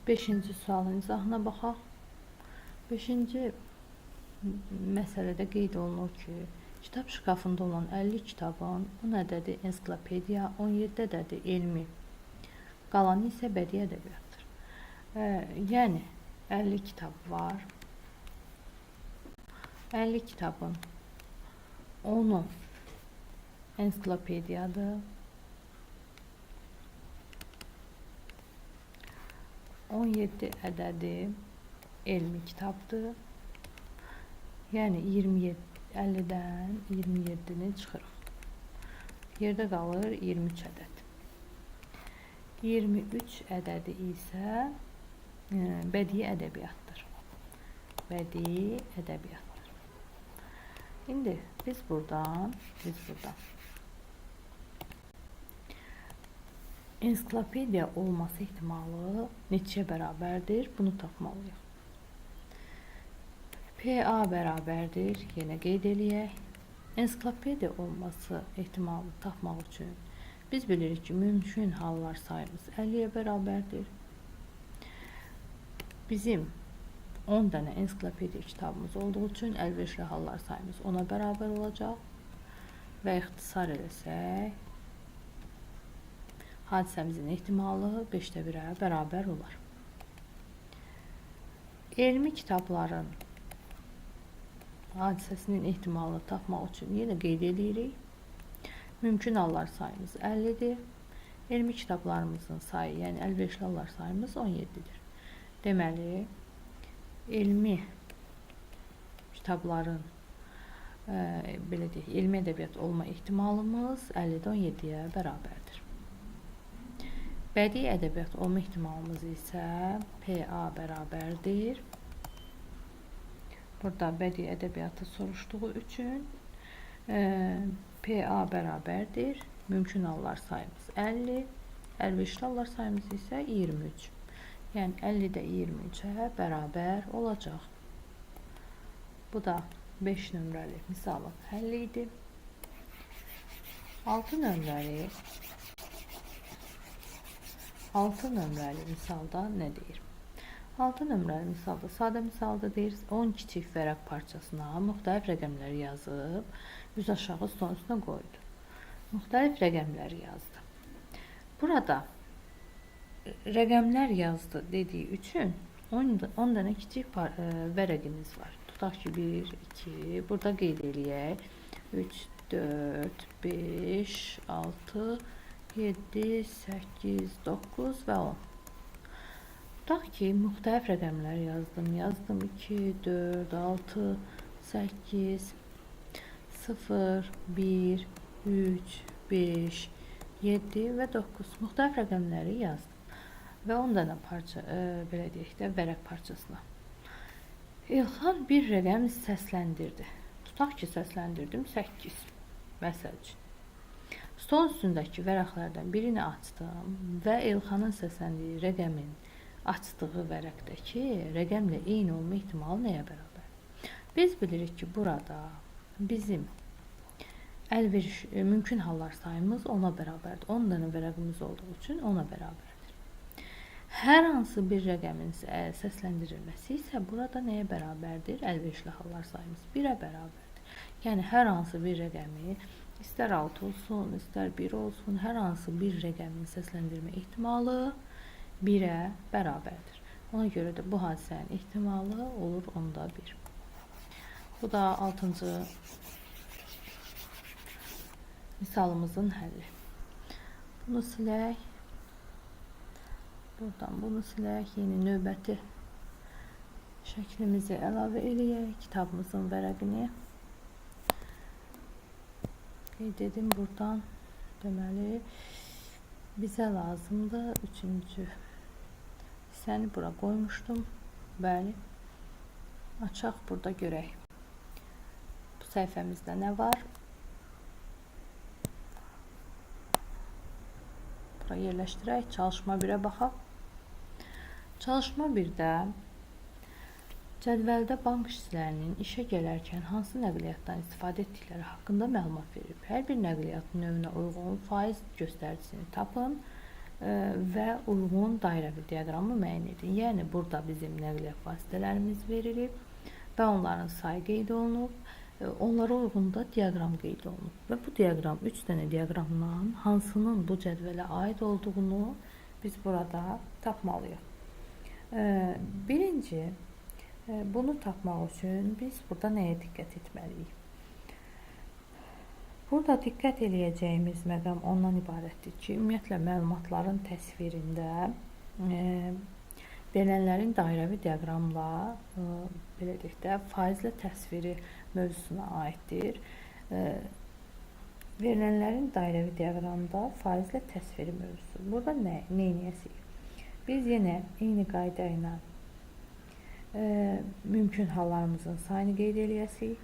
5-ci sualın izahına baxaq. 5-ci məsələdə qeyd olunur ki, kitab şkafında olan 50 kitabın 10 ədədi ensiklopediya, 17 ədədi elmi, qalanı isə bədii ədəbiyyatdır. Yəni 50 kitab var. 50 kitabın 10-u ensiklopediyadır. 17 ədədi elmi kitabdır. Yəni 50-dən 27-ni çıxırıq. Yerdə qalır 23 ədəd. 23 ədədi isə bədii ədəbiyyatdır. Bədii ədəbiyyatdır. İndi biz buradan ensiklopediya olması ehtimalı neçəyə bərabərdir? Bunu tapmalıyıq. PA bərabərdir. Yenə qeyd eləyək. Ensiklopediya olması ehtimalını tapmaq üçün biz bilirik ki, mümkün hallar sayımız 50-yə bərabərdir. Bizim 10 dənə ensiklopediya kitabımız olduğu üçün əlverişli hallar sayımız 10-a bərabər olacaq. Və ixtisar eləsək, hadisəmizin ehtimalı 5-də 1-ə bərabər olar. Elmi kitabların hadisəsinin ehtimalını tapmaq üçün yenə qeyd edirik. Mümkün hallar sayımız 50-dir. Elmi kitablarımızın sayı, yəni əlverişli hallar sayımız 17-dir. Deməli, elmi kitabların, belə deyək, elmi ədəbiyyat olma ehtimalımız 50-də 17-yə bərabərdir. Bədii ədəbiyyat olma ehtimalımız isə PA bərabərdir. Burada bədii ədəbiyyatı soruşduğu üçün PA bərabərdir. Mümkün hallar sayımız 50, əlverişli hallar sayımız isə 23. Yəni 50-də 23-ə bərabər olacaq. Bu da 5 nömrəli misalın həlli idi. 6 nömrəli misalda nə deyir? 6 nömrəli misalda sadə misalda deyir, 10 kiçik vərəq parçasına müxtəlif rəqəmləri yazıb, üz aşağı stolun üstünə qoydu. Müxtəlif rəqəmləri yazdı. Burada rəqəmlər yazdı dediyi üçün 10 dənə kiçik vərəqimiz var. Tutaq ki, 1, 2, burada qeyd eləyək. 3, 4, 5, 6, 7, 8, 9 və 10. Tutaq ki, müxtəlif rəqəmlər yazdım. Yazdım 2, 4, 6, 8, 0, 1, 3, 5, 7 və 9. Müxtəlif rəqəmləri yazdım. Və 10 dənə parça, belə deyək də, vərəq parçasına. İlxan bir rəqəm səsləndirdi. Tutaq ki, səsləndirdim 8, məsəl üçün. Stolun üstündəki vərəqlərdən birini açdım və İlxanın səsləndiyi rəqəmin açdığı vərəqdəki rəqəmlə eyni olma ehtimalı nəyə bərabər? Biz bilirik ki, burada bizim əlveriş, mümkün hallar sayımız 10-a bərabərdir. 10 dənə vərəqimiz olduğu üçün 10-a bərabərdir. Hər hansı bir rəqəmin səsləndirilməsi isə burada nəyə bərabərdir? Əlverişli hallar sayımız 1-ə bərabərdir. Yəni, hər hansı bir rəqəmi istər 6 olsun, istər 1 olsun, hər hansı bir rəqəmin səsləndirmə ehtimalı 1-ə bərabərdir. Ona görə də bu hadisənin ehtimalı olur 10-da 1. Bu da 6-cı misalımızın həlli. Bunu silək. Buradan bunu silək. Yeni növbəti şəklimizi əlavə eləyək. Kitabımızın vərəqini. Qeyd edim buradan. Deməli, bizə lazımdır 3-cü hissəni bura qoymuşdum. Bəli. Açaq burada görək. Bu səhifəmizdə nə var? Bura yerləşdirək. Çalışma 1-ə baxaq. Çalışma 1-də cədvəldə bank işçilərinin işə gələrkən hansı nəqliyyatdan istifadə etdikləri haqqında məlumat verilib. Hər bir nəqliyyatın növünə uyğun faiz göstəricisini tapın Və uyğun dairəvi diaqramı müəyyən edin. Yəni, burada bizim nəqliyyat vasitələrimiz verilib və onların sayı qeyd olunub. Onlara uyğun da diaqram qeyd olunub. Və bu diaqram, 3 dənə diaqramdan hansının bu cədvələ aid olduğunu biz burada tapmalıyıq. Birinci, bunu tapmaq üçün biz burada nəyə diqqət etməliyik? Burada diqqət eləyəcəyimiz məqam ondan ibarətdir ki, ümumiyyətlə məlumatların təsvirində verilənlərin dairəvi diaqramla, belə deyək də, faizlə təsviri mövzusuna aiddir. Verilənlərin dairəvi diaqramda faizlə təsviri mövzusu. Burada nə eləyəsik? Biz yenə eyni qayda ilə mümkün hallarımızın sayını qeyd eləyəsik,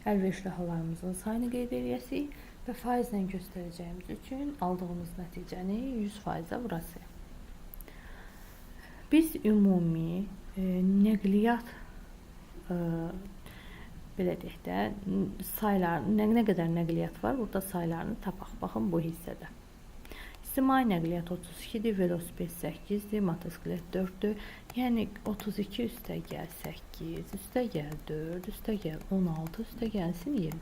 əlverişli hallarımızın sayını qeyd eləyəsik və faizlə göstərəcəyimiz üçün aldığımız nəticəni 100%-ə vurasıq. Biz ümumi nəqliyyat belə deyək də, saylar, nə qədər nəqliyyat var, burada saylarını tapaq. Baxın bu hissədə. İctimai nəqliyyat 32-dir, velosiped 8-dir, motosiklet 4-dür. Yəni 32 üstə gəl 8, üstə gəl 4, üstə gəl 16, üstə gəlsin 20.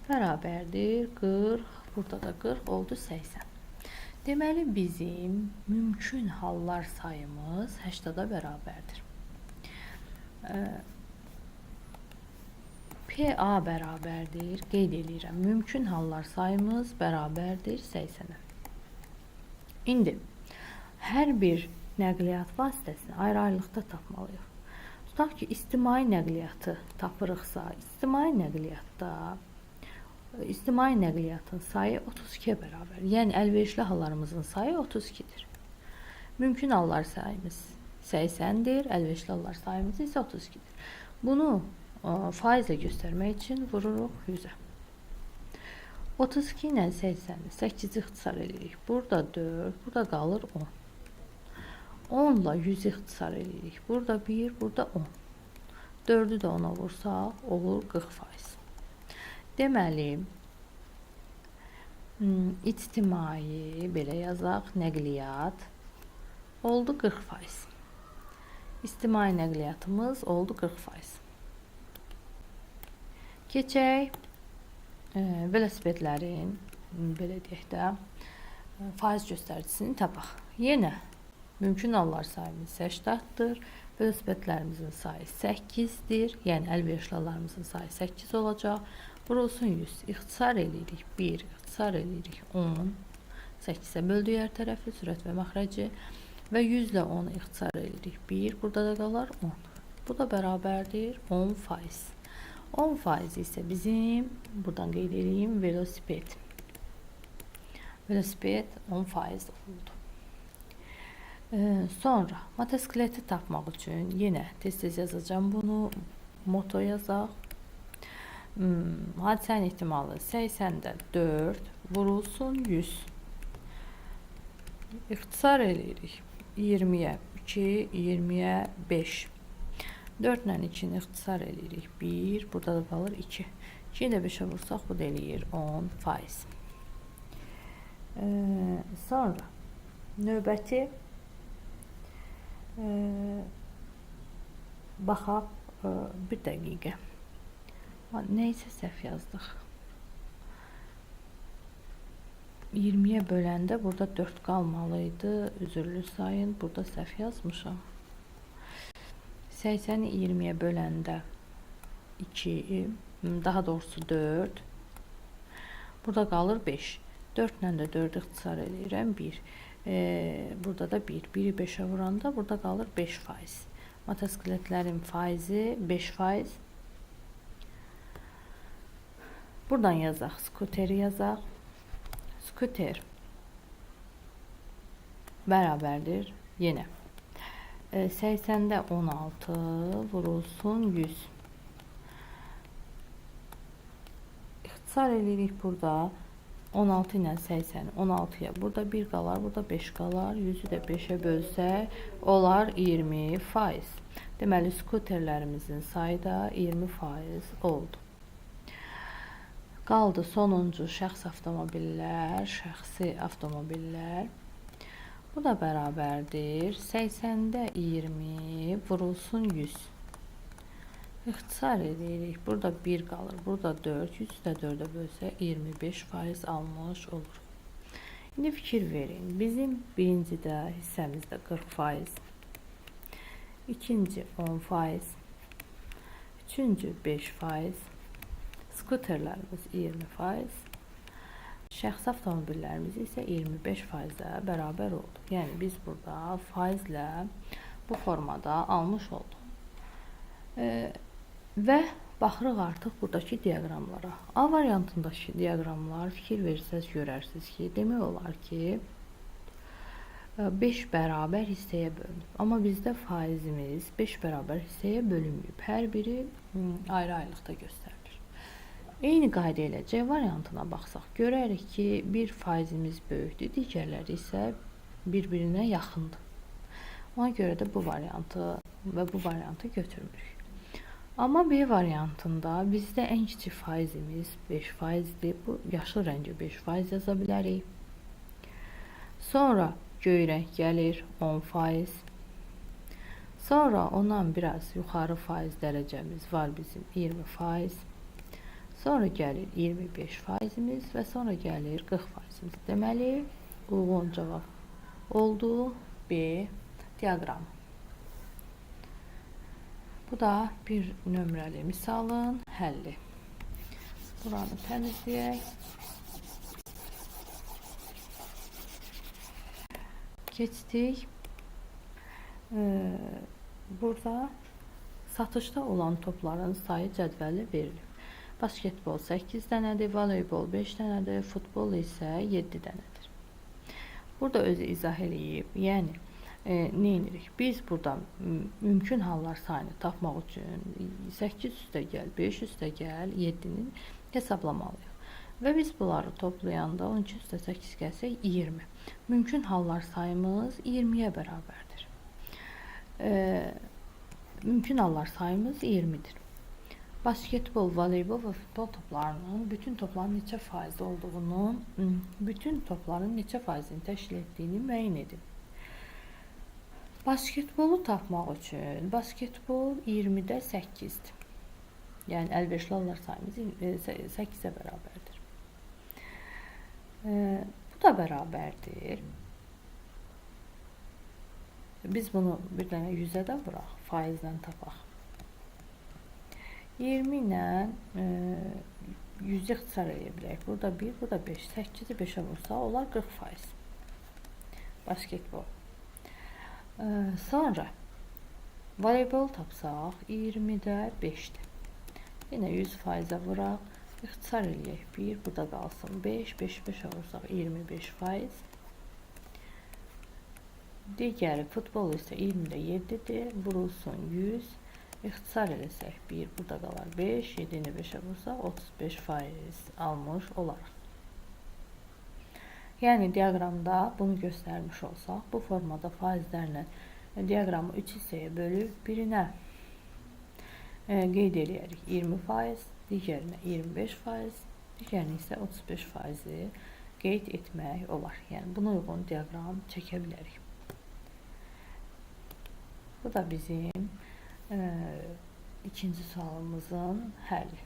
Bərabərdir 40, burada da 40 oldu 80. Deməli, bizim mümkün hallar sayımız 80-a bərabərdir. PA bərabərdir, qeyd eləyirəm. Mümkün hallar sayımız bərabərdir 80-ə. İndi, hər bir nəqliyyat vasitəsini ayrı-ayrılıqda tapmalıyıq. Tutaq ki, ictimai nəqliyyatı tapırıqsa, ictimai nəqliyyatda ictimai nəqliyyatın sayı 32-yə bərabər. Yəni, əlverişli hallarımızın sayı 32-dir. Mümkün hallar sayımız 80-dir, əlverişli hallar sayımız isə 32-dir. Bunu faizlə göstərmək üçün vururuq 100-ə. 32 ilə 80-i 8-i ixtisar edirik. Burada 4, burada qalır 10. 10 ilə 100-i ixtisar edirik. Burada 1, burada 10. 4-ü də 10-a vursaq, olur 40%. Deməli, ictimai, belə yazaq, nəqliyyat oldu 40%. İctimai nəqliyyatımız oldu 40%. Keçək velosipedlərin, belə deyək də, faiz göstəricisini tapaq. Yenə mümkün hallar sayımız 80-dir. Velosipedlərimizin sayı 8-dir. Yəni, əlverişli hallarımızın sayı 8 olacaq. Vurulsun 100. İxtisar eləyirik 1, ixtisar eləyirik 10. 8-ə böldük hər tərəfi, sürət və məxrəci. Və 100 ilə 10-u ixtisar eləyirik 1. Burada da qalar 10. Bu da bərabərdir 10%. 10% isə bizim, buradan qeyd edeyim, velosiped. Velosiped 10% oldu. Sonra motosikleti tapmaq üçün yenə tez-tez yazacağım bunu. Moto yazaq. Hadisənin ehtimalı 80-də 4 vurulsun 100. İxtisar eləyirik. 20-yə 2, 20-yə 5. 4 ilə 2-ni ixtisar eləyirik. 1, burada da qalır 2. 2-ni də 5-ə vursaq, bu da eləyir 10%. Sonra növbəti baxaq bir dəqiqə. Neysə səhv yazdıq. 20-yə böləndə burada 4 qalmalı idi. Üzürlü sayın. Burada səhv yazmışam. 80-i 20-yə böləndə 2, daha doğrusu 4. Burada qalır 5. 4 ilə də 4 ixtisar eləyirəm 1. Burada da 1. 1-i 5-ə vuranda burada qalır 5%. Motosikletlərin faizi 5%. Buradan yazaq. Skuteri yazaq. Skuter bərabərdir yenə. 80-də 16 vurulsun 100. İxtisar eləyirik burada. 16 ilə 80-i 16-ya. Burada 1 qalar, burada 5 qalar. 100-ü də 5-ə bölsək, olar 20%. Deməli, skuterlərimizin sayı da 20% oldu. Qaldı sonuncu şəxs avtomobillər, şəxsi avtomobillər. Bu da bərabərdir. 80-də 20 vurulsun 100. İxtisar edirik. Burada 1 qalır. Burada 4. 100 də 4-ə bölsək 25% almış olur. İndi fikir verin. Bizim birincidə hissəmizdə 40%, ikinci 10%, üçüncü 5%, skuterlərimiz 20%, şəxsi avtomobillərimiz isə 25%-ə bərabər oldu. Yəni biz burada faizlə bu formada almış olduq. Və baxırıq artıq buradakı diaqramlara. A variantındakı diaqramlar fikir verirsəz görərsiniz ki, demək olar ki 5 bərabər hissəyə bölünüb. Amma bizdə faizimiz 5 bərabər hissəyə bölünməyib. Hər biri ayrı-ayrılıqda göstərilir. Eyni qayda ilə C variantına baxsaq, görərik ki, bir faizimiz böyükdür, digərləri isə bir-birinə yaxındır. Ona görə də bu variantı və bu variantı götürmürük. Amma B variantında bizdə ən kiçik faizimiz 5%-dir. Bu yaşıl rəngə 5% yaza bilərik. Sonra göy rəng gəlir 10%. Sonra ondan biraz yuxarı faiz dərəcəmiz var bizim 20%. Sonra gəlir 25%-imiz və sonra gəlir 40%-imiz. Deməli, uyğun cavab oldu B diaqramı. Bu da bir nömrəli misalın həlli. Buranı təmizləyək. Keçdik. Burada satışda olan topların sayı cədvəli verilib. Basketbol 8 dənədir, voleybol 5 dənədir, futbol isə 7 dənədir. Burada özü izah eləyib, yəni nə edirik? Biz burada mümkün hallar sayını tapmaq üçün 8 üstə gəl, 5 üstə gəl, 7-ni hesablamalıyıq. Və biz bunları toplayanda 12 üstə 8 gəlsək 20. Mümkün hallar sayımız 20-yə bərabərdir. Mümkün hallar sayımız 20-dir. Basketbol, voleybol və futbol toplarının bütün topların neçə faiz olduğunu, bütün topların neçə faizini təşkil etdiyini müəyyən edin. Basketbolu tapmaq üçün basketbol 20-də 8-dir. Yəni əlverişli hallar sayımız 8-ə bərabərdir. Bu da bərabərdir. Biz bunu bir dənə 100-ə də vuraq, faizlə tapaq. 20 ilə 100-ü ixtisar eləyə bilərik. Burada 1, burada 5. 8-i 5-ə vursaq, olar 40%. Basketbol. Sonra voleybol tapsaq, 20-də 5-dir. Yenə 100%-ə vuraq. İxtisar eləyək. 1, burada qalsın 5. 5-i 5-ə vursaq, 25%. Digəri futbol isə 20-də 7-dir. Vurulsun 100. İxtisar eləsək 1, burada qalar 5, 7-ni 5-ə vursaq 35% almış olarıq. Yəni diaqramda bunu göstərmiş olsaq, bu formada faizlərlə diaqramı 3 hissəyə bölüb birinə qeyd eləyərik 20%, digərinə 25%, digərinə isə 35%-i qeyd etmək olar. Yəni buna uyğun diaqram çəkə bilərik. Bu da bizim ikinci sualımızın həlli.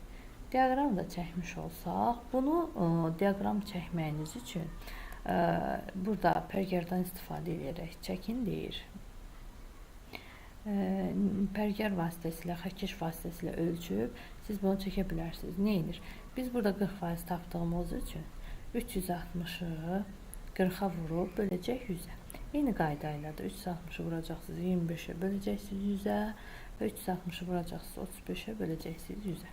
Diaqram da çəkmiş olsaq, bunu diaqram çəkməyiniz üçün burada pərgərdən istifadə edərək çəkin deyir. Pərgər vasitəsilə, xətkeş vasitəsilə ölçüb siz bunu çəkə bilərsiniz. Nə edir? Biz burada 40% tapdığımız üçün 360-ı 40-a vurub böləcək 100-ə. Eyni qayda ilə də 360-ı vuracaqsınız 25-ə böləcəksiniz 100-ə və 360-ı vuracaqsınız 35-ə böləcəksiniz 100-ə.